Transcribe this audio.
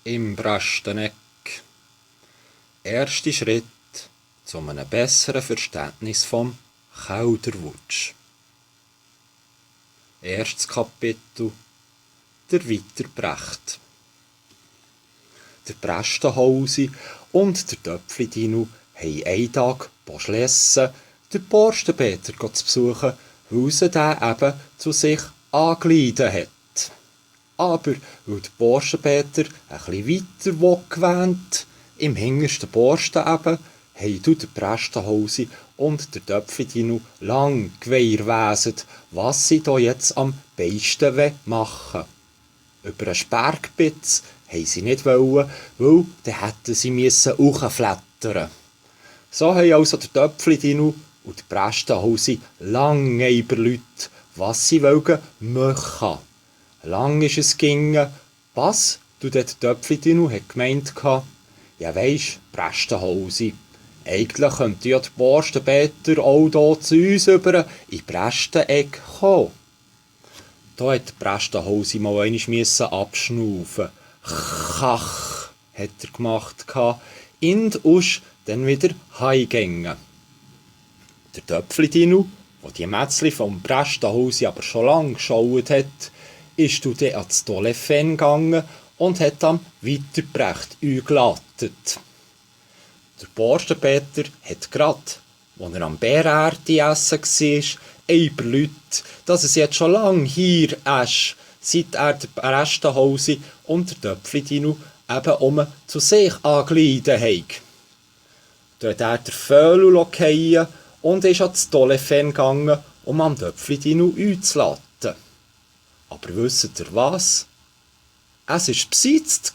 im Brasteneck. Erster Schritt zu einem besseren Verständnis vom Kauderwutsch. Erstes Kapitel: Der Weiterbrecht. Der Prästenhausi und der Töpfli-Dino haben einen Tag beschlossen, den Borstenpeter zu besuchen, weil sie den eben zu sich angeleiten hat. Aber weil der Borstenpeter ein bisschen weiter gewähnt, im hintersten Borsten eben, haben der Prästenhausi und der Töpfli-Dino lang gewährwäset, was sie da jetzt am besten machen wollen. Über einen Sperrgpitz wollten sie nicht, weil dann hätten sie hochflattern. So haben also der Töpfli-Dino und der Prästenhausi lange überlegt, was sie machen wollen. Lang ist es gegangen, bis der Töpfli-Dino gemeint hat, ja weisst, Prästenhausi, eigentlich könnte ja der Borstenpeter auch hier zu uns über in Prästeneck kommen. Da hat der Prästenhausi mal einmal abschnaufen. Kach, hat er gemacht, und ist dann wieder heimgegangen. Der Töpfli-Dino, der die Mätzli vom Prästenhausi aber schon lange geschaut hat, ist dann ans Tolefen gegangen und hat am Weiterbrecht eingelattet. Der Borstenpeter hat gerade, als er am Bärärti essen war, überlegt, dass es jetzt schon lange hier ist, seit er der Prästenhausi und der Töpfli-Dino eben zu sich angeleiten hat. Da hat er den Vögel fallen und ist ans Tolefen gegangen, um am Töpfli-Dino einzuladen. Aber wisst ihr was? Es war besetzt.